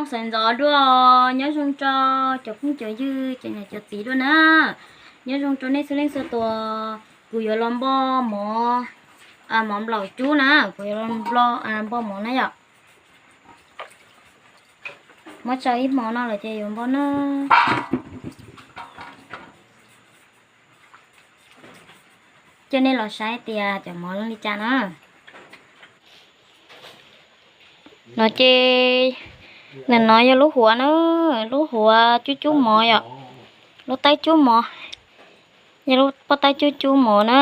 Sawv ntxov dua, nyob zoo rau cov phooj cov ywg, cov niam cov txiv dua na. Nyob zoo rau nej txhua leej txhua tus. Kuv yuav los npo mov, mov nplaum cub na, kuv yuav los npo mov na yom. Muab tsau ib hmo no lawm ces yuav npo na. Coj nej los saib tias cov mov zoo li cas na. No ces ntawm no yog lub huav na, lub huav cub cub mov yom, lub taib cub mov, yog lub pob taib cub cub mov na.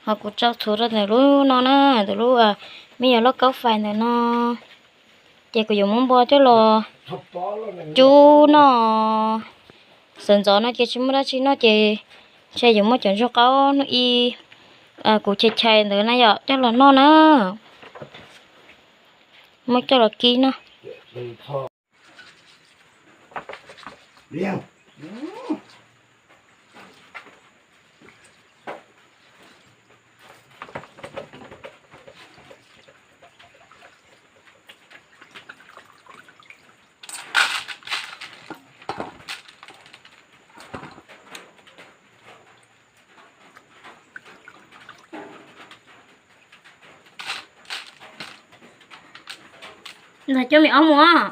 Ho kuv tsau txhuv rau ntawm lub no na, ntawm lub me nyuam lauj kaub fais ntawm no. Ces kuv yuav muab npo coj los cub noj. Sawv ntxov no ces tsis muaj dab tsi noj ces ntshe yuav muab cov ntsuag qaub hnub ib kuv chais chais ntawd na yom coj los noj na. Muab coj los kib noj. Ntawd coj me ob muag.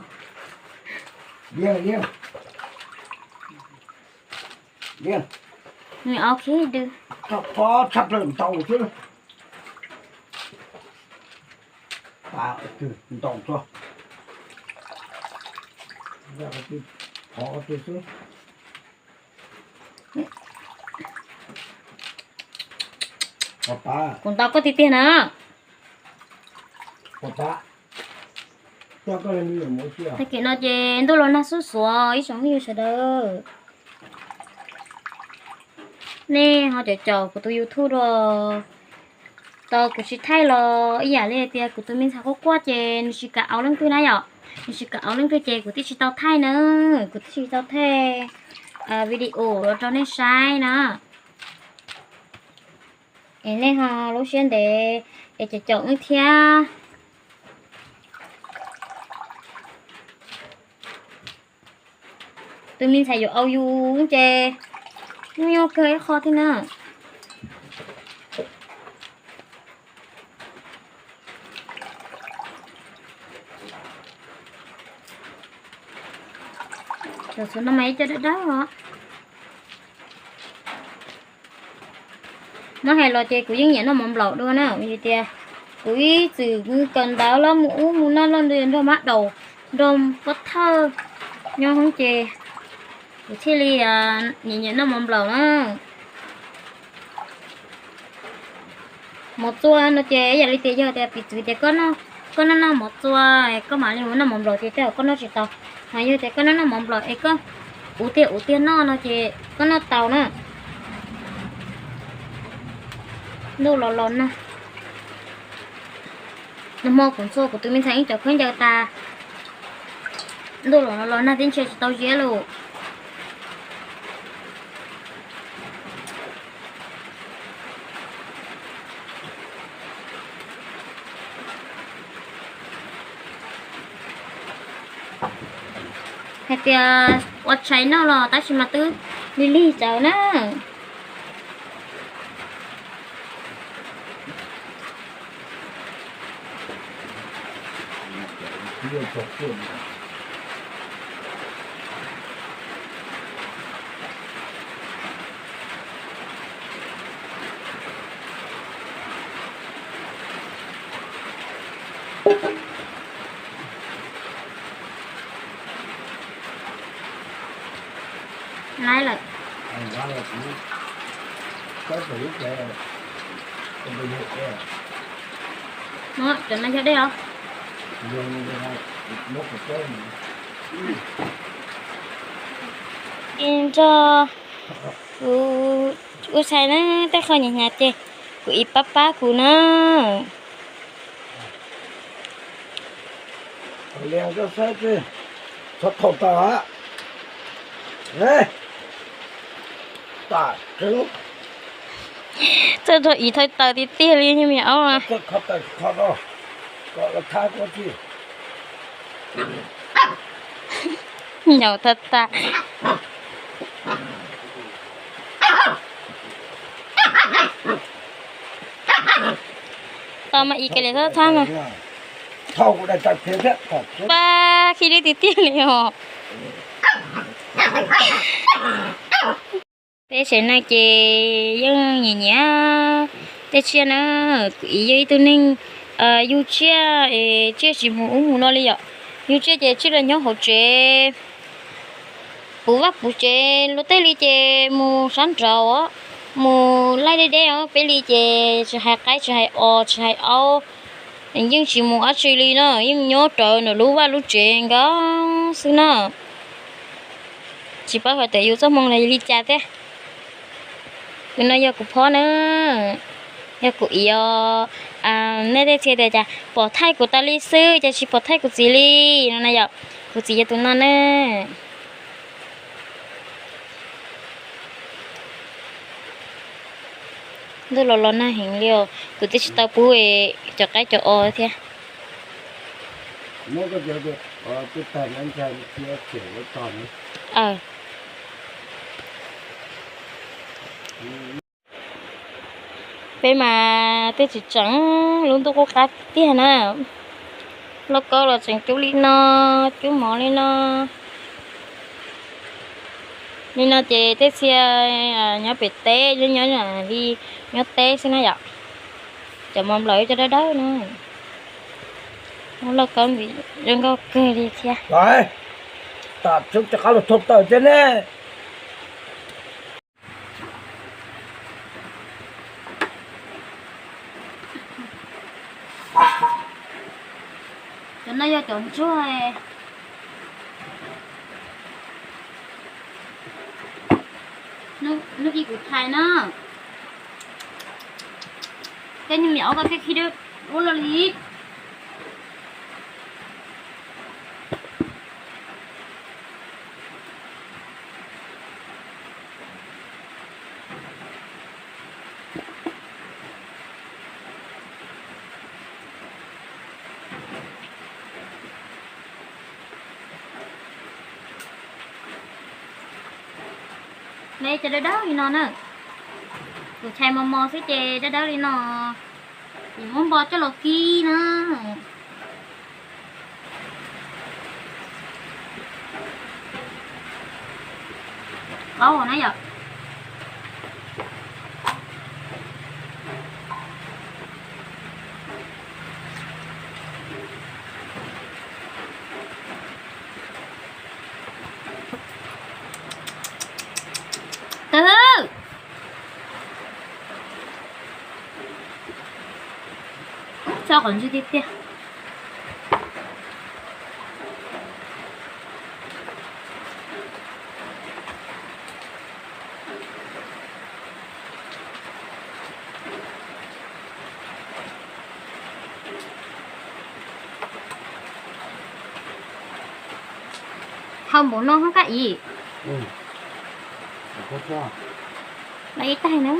Me ob khib dw. Tshaj plaws ntaus xwb. Ntaus tso. Qhov twg xwb. Kuv ntaus koj tiag tiag na. Tag kis no ces ntuj los nag xuj xuav ib tsoom phooj ywg sawv daws. Nej ho caum caum kuv tus YouTube dua. Tau kuv tsis thaij los ib yam li hais tias kuv tus me ntxhais quaj quaj ces nws tsis kam au leej twg na yom. Nws tsis kam au leej twg ces kuv twb tsis tau thaij na. Kuv twb tsis tau thaij video los rau nej saib na. Es nej ho lub siab ntev es caum caum wb thiab. Tus me ntxhais yuav au yus ces nws yuav kawg ib qho thiab na. Cov txhuv no mas ib co dawb dawb os. Muab hais los ces kuv yeej nyiam noj mov nplaum dua na, vim tias kuv ib txwm kaw ntawv los mus ub mus no los nrog nrog mab daum nrog pob thawj nyob hoob ces kuv thiaj li nyiam nyiam noj mov nplaum na. Mov txua no ces ib yam li tias yog tias piv txwv tias koj noj noj mov txua, koj mam li mus noj mov nplaum ces tej zaum koj noj tsis tau. Ho yog tias koj noj noj mov nplaum es koj ua tiag ua tiag noj no ces koj noj tau na. Ntuj los los nag. Nag hmo kuv ntxhua kuv tus me ntxhais ib co khaub ncaws tas. Ntuj los los nag tib ntsia tsis tau ziab lawm. Hais tias ua tshais noj los tab sis mas twb lig lig tsawv na. Lawm. Cov no yog dej os. Nrog kuv ua tshais na, tej qho hnyav hnyav ces kuv ib pab pab kuv na. Txawj rau ib thawj taws tiag tiag li me aub. Nyaum tag tag. Tau mas ib ke li thab thab no. Pab khib dwb tiag tiag li os. Peb tsev neeg ces yeej nyiam nyiam tej tsiaj na. Kuv yog ib tug neeg yug tsiaj, tsiaj tsis mus ub mus no li yom. Yug tsiaj ces tsiaj los nyob hauv tsev, puv vaj puv tsev. Luag tej li ces mus sab nraud, mus laij deb deb os. Peb li ces tsis hais qaib tsis hais os tsis hais aub, yeej tsis mus dab tsi li no, yeej nyob rawv ntawm lub vaj lub tsev nkaus xwb na. Tsis paub hais tias yus txoj hmoo no yog li cas thiab. Tus no yog kuv phob na, yog kuv iv os. Nej tej txhia tias cas pom thaij kuv tas li xwb ces tsis pom thaij kuv txiv li no na yom. Kuv txiv yog tus no na. Ntuj los los nag heev li os, kuv twb tsis tau pub cov qaib cov os thiab. Peb mas twb tsis tseem, lub ntuj qub qab tiag na. Lauj kaub los tseem cub li no, cub mov li no. Li no ces tej txhia nyob pem teb, nyob li nyob teb xwb na yom. Cov mov nplaum cov dawb dawb na. Muab lauj kaub ntxiv zoo nkauj kawg li thiab. Tam tub rov qab los thau taws thiab ne. Cov no yog cov ntsuag. Hnub ib kuv thais na, tej nyuj me ob ko khib khib dub ua luaj li. Neb cov dawb dawb li no na. Kuv txhais mos mos xwb ces dawb dawb li no. Kuv muab npo coj los kib na. Qaub na yom. Twb tso qhov ntswg tiag tiag. Hau npaum no hoob kab ib. Ib taig na,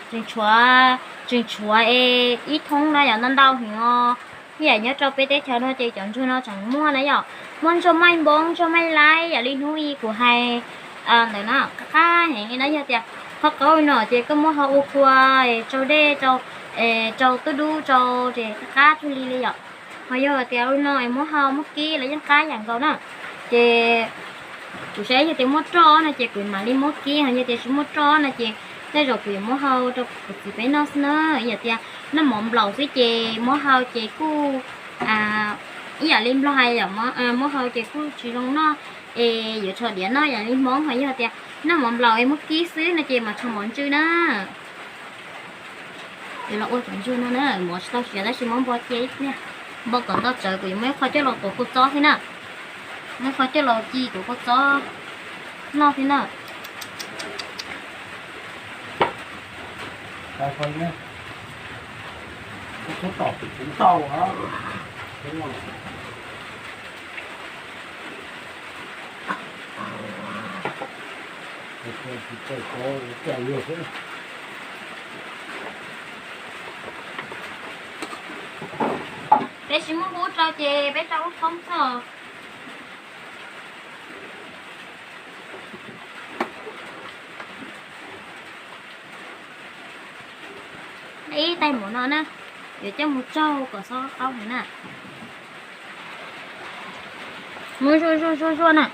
tseem tshuav, tseem tshuav es ib thoob na yom, ntau ntau heev os. Ib yam nyob rau peb teb chaws no ces cov ntsuag no tseem muaj na yom, muaj ntsuag maij npoob, ntsuag maij laib, yam li hnub i kuv hais ntawd na, qab qab heev li na. Yog tias qhov qaub no ces koj muab hau ua kua, tsau dej, tsau tub dub, tsau ces qab qab tug li li yom. Ho yog tias ua no es muab hau muab kib los yeej qab yam nkaus na. Ces kuv saib yog tias muaj roj no ces kuv mam li muab kib, ho yog tias tsis muaj roj no ces tej zaum kuv yuav muab hau rau kuv txiv peb noj xwb na. Yog tias noj mov nplaum xwb ces muab hau ces kuj ib yam li nplog hais yom, muab hau ces kuj tsis zoo noj, es yuav tsho diav noj yam li hmoob. Ho yog tias noj mov nplaum es muab kib xwb no ces mas tsho mov ntsw na. Yuav los ua cov ntswg no na, mov tsis tau siav tab sis muab npo cia ib pliag, npo kom ntau tsawv, kuv yuav muab ib qho coj los tuav kua txob thiab na. Muab ib qho coj los ci tuav kua txob noj thiab na. Peb tsis muaj hub rau ces peb rau lub thoob txog. Ib tais mov no na, yuav coj mus tsaug kom xob qaub heev na. Muab zuaj zuaj zuaj zuaj na,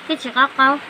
thiaj tsis qaub qaub.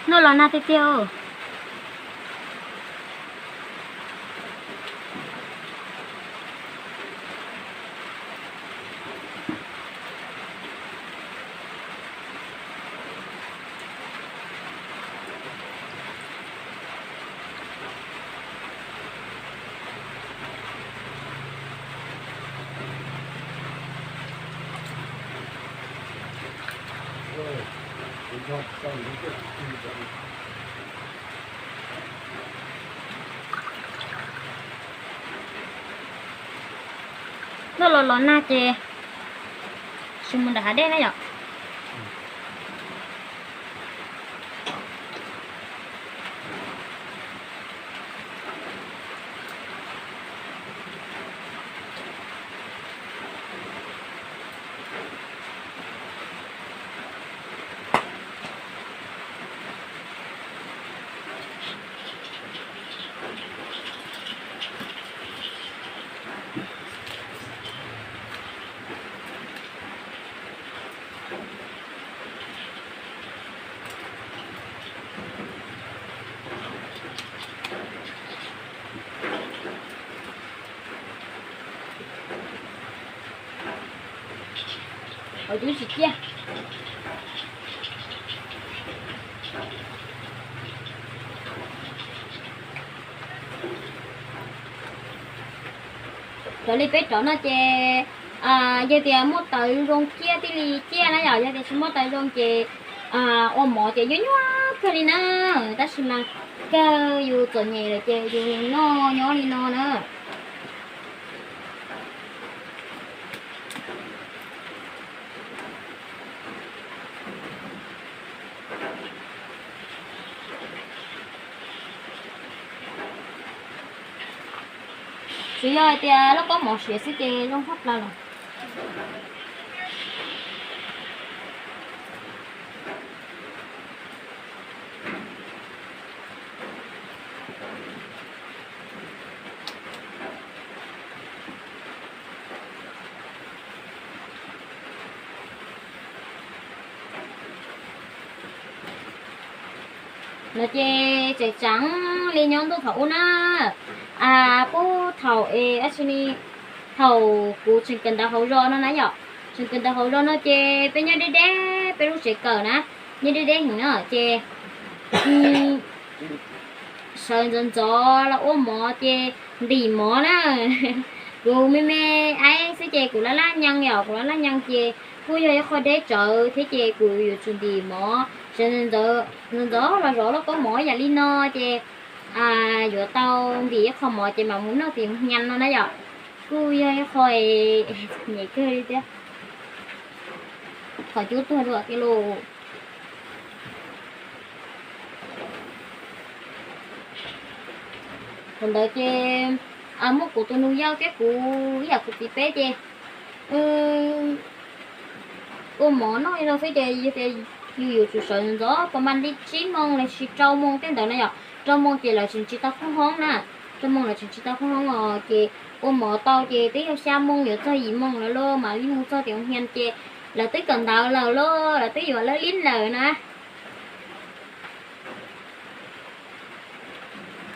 Noj los nag tiag tiag. Noj los los nag ces tsis mus nram hav dej na yom. Ua cub tsis ciaj. Raws li peb rov no ces yog tias muaj taws zoo ciaj thiaj li ciaj na yom, yog tias tsis muaj taws zoo ces ua mov ces yuav nyuaj kawg li na. Tab sis mas kawg yus txom nyem lawm ces yus noj nyob li no na. Tsuas yog hais tias lauj kaub mov siav xwb ces zoo tshaj plaws lawm. No ces tseem tseem li nyob ntuj thaum ub na, puag thaum es dab tsi ne, thaum kuv tseem kawm ntawv hauv zos no na yom, tseem kawm ntawv hauv zos no ces peb nyob deb deb, peb lub tsev kawm na, nyob deb deb heev na ces sawv ntxov ntxov los ua mov ces ntim mov na. Kuv me me aib xwb ces kuv laj laj nyees yom, kuv laj laj nyees ces kuj yog ib qho deb tsawv thiab ces kuv yuav tsum ntim mov sawv ntxov ntxov los zov lauj kaub mov yam li no ces yuav tau ntim ib qho mov ces mam mus noj tim hnia no na yom. Kuj yog ib qho nyem kawg li thiab. Qhov cub tuag dua tiag lauj. Thaum ntawd ces muaj kuv tus nus yau thiab kuv ib yam kuv txiv peb ces ua mov noj li no xwb ces yog tias yus yuav tsum sawv ntxov pas mas li tsib moos los sis rau moos tej ntawd na yom. Rau moos ces lawv tseem tsis tau qhob hoob na, rau moos lawv tseem tsis tau qhob hoob os ces ua mov tau ces twb yog xya moos yuav txog yim moos lawm lauj, mam li mus txog tim hnia ces lawv twb kawm ntawv lawm lauj, lawv twb yuav lawv li lawm na.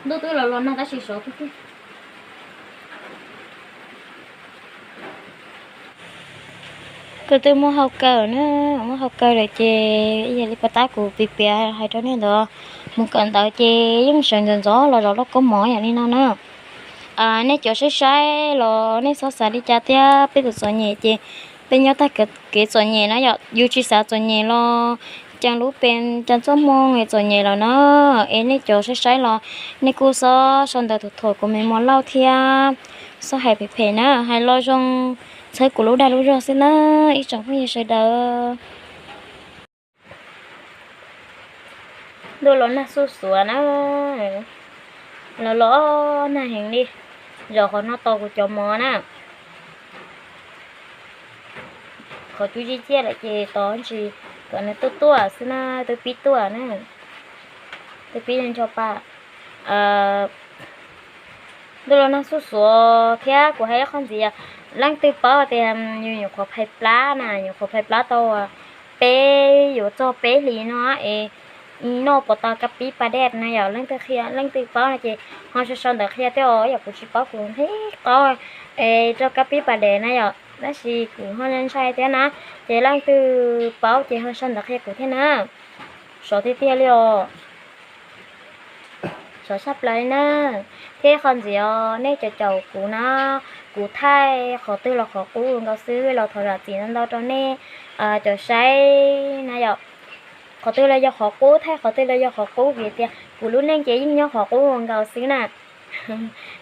Ntuj twb los los nag tab sis sov tiag tiag. Kuv twb muaj hau kaw na, muaj hau kaw lawm ces yog li puas tab kuv piav piav hais rau nej ntawd, mus kawm ntawv ces yeej sawv ntxov ntxov los zov lauj kaub mov yam li no na. Nej cov saib saib los nej txhob xav li cas thiab, peb tus txom nyem ces Peb nyob tag kev txom nyem na yom, yus tsis xav txom nyem los ceev lub pes ceev txoj hmoo txom nyem lawm na. Es nej cov saib saib los nej kuj xob sau ntawv thuam thuam kuv me muam Lauj thiab, xob hais phem phem na, hais lo zoo, txhawb kuv lub dag lub zog xwb na, ib tsoom phooj ywg sawv daws. Ntuj los nag xuj xuav na, los los nag heev li, zaum qhov no tos kuv cov mov na. Qhov cub zib ciaj lawm ces tos ntsis kom nws tuaj tuaj xwb na, twb pib tuaj na, twb pib ncho pa. Ntuj los nag xuj xuav thiab kuv hais ib qho ntxiv, leej twg paub tias yus nyuam qhuav phais plab na, nyuam qhuav phais plab tau peb yuav txog peb hlis no es noj puas tau kab pib pas dej na yom, leej twg qhia leej twg paub no ces ho sau sau ntawv qhia thiab os, yog kuv tsis paub kuv nqhis qaub es rau kab pib pas dej na yom, tab sis kuv ho ntshai thiab na, ces leej twg paub ces ho sau ntawv qhia kuv thiab na. Sov tiag tiag li os. Sov tshaj plaws li na. Thiab qhov ntxiv os, nej cov caum kuv na, kuv thaij qhov twg los qhov qub nkaus xwb los thov zam txim ntau ntau rau nej cov saib na yom. Qhov twg los yog qhov qub, thaij qhov twg los yog qhov qub, vim tias kuv lub neej ces yeej nyob qhov qub nkaus xwb na.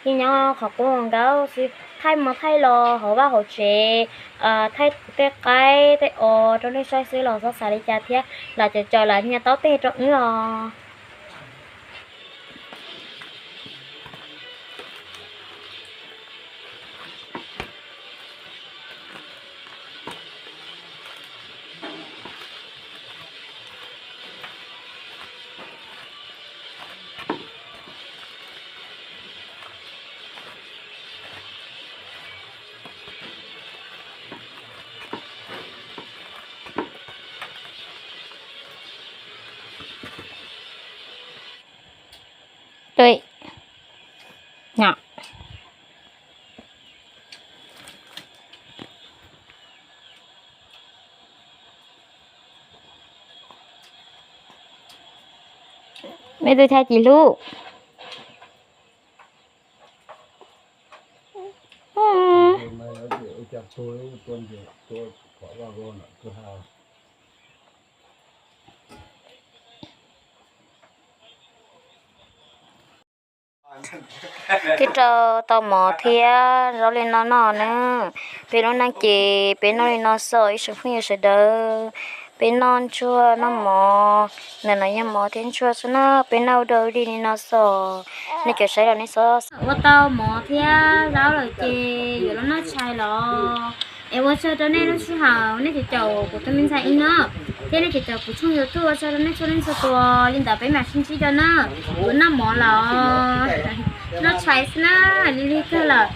Yeej nyob qhov qub nkaus xwb, thaij mus thaij los hauv vaj hauv tsev, thaij tej qaib tej os rau nej saib xwb los txhob xav li cas thiab, lam caum caum lam nyiaj taub teg rau wb os. Mej twb thaij tsis hlub. Twb rau tau mov thiab zaub li no noj na. Peb lub neej ces peb noj li no xwb ib tsoom phooj ywg sawv daws. Peb noj ntsuag noj mov, ntawm no yog mov thiab ntsuag xwb na, peb noj ua dog dig li no xwb. Nej cov saib los nej txhob, ua tau mov thiab zaub lawm ces yuav los noj tshais los. Es ua tsaug rau nej lub sij hawm nej cov caum kuv tus me ntxhais ib no, thiab nej cov caum kuv tshooj YouTube, ua tsaug rau nej txhua leej txhua tus. Li ntawd peb mam sib ntsib dua na. Kuv noj mov los noj tshais xwb na, lig lig kawg lawm.